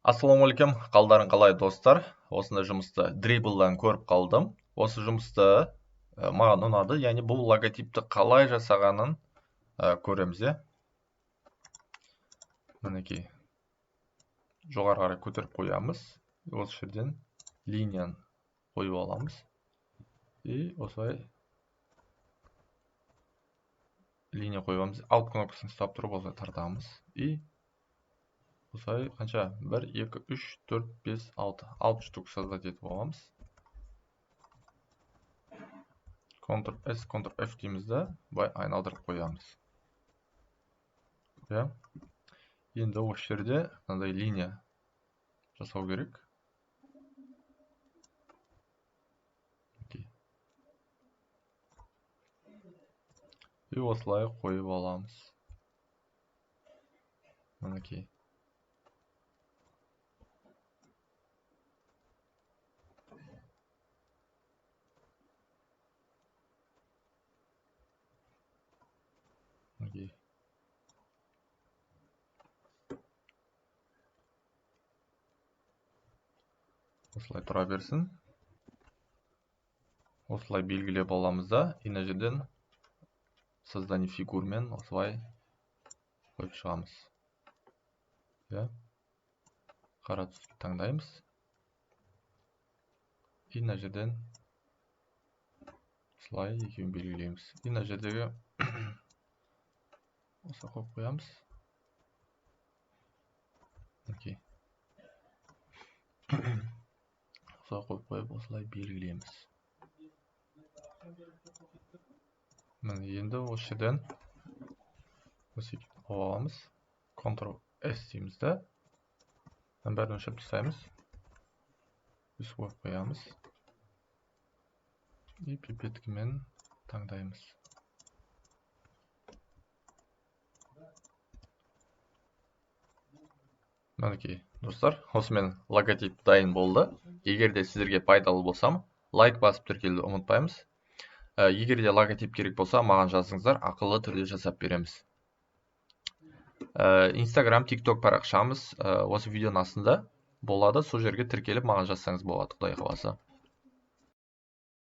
Ассалаумағалейкум, қалдарың қалай, достар? Осындай жұмысты Dribbble-дан көріп қалдым. Осы жұмысты маған ұнады. Яғни бұл логотипті қалай жасағанын көреміз, иә. Мінекей. Жоғары қарай көтеріп қоямыз. Осы жерден линияны қойып аламыз. И осылай линия қойып аламыз. Alt кнопкасын ұстап тұрып осылай тартамыз. И осылай қанша? 1, 2, 3, 4, 5, 6. 6 штук создать етіп аламыз. Ctrl S, Ctrl F дейміз да, былай айналдырып қоямыз. Иә. Енді осы жерде мынандай линия жасау керек. И осылай қойып аламыз. Мінекей. Мінекей. Осылай тұра берсін. Осылай белгілеп аламыз да, и мына жерден создание фигурмен осылай қойып шығамыз. Иә. Қара түсті таңдаймыз. И мына жерден осылай екеуін белгілейміз. И мына жердегі осылай қойып қоямыз. Окей. Осылай қойып қойып, осылай белгілейміз. Міне, енді осы жерден осы екеуін алып аламыз. Ctrl S дейміз да. Мынаның бәрін өшіріп тастаймыз. Өсіп қойып қоямыз. И пипеткамен таңдаймыз. Мінекей, достар, осымен логотип дайын болды. Егер де сіздерге пайдалы болсам, лайк басып тіркелуді ұмытпаймыз. Егер де логотип керек болса, маған жазыңыздар, ақылы түрде жасап береміз. Инстаграм, TikTok парақшамыз осы видеоның астында болады. Сол жерге тіркеліп маған жазсаңыз болады, Құдай қаласа.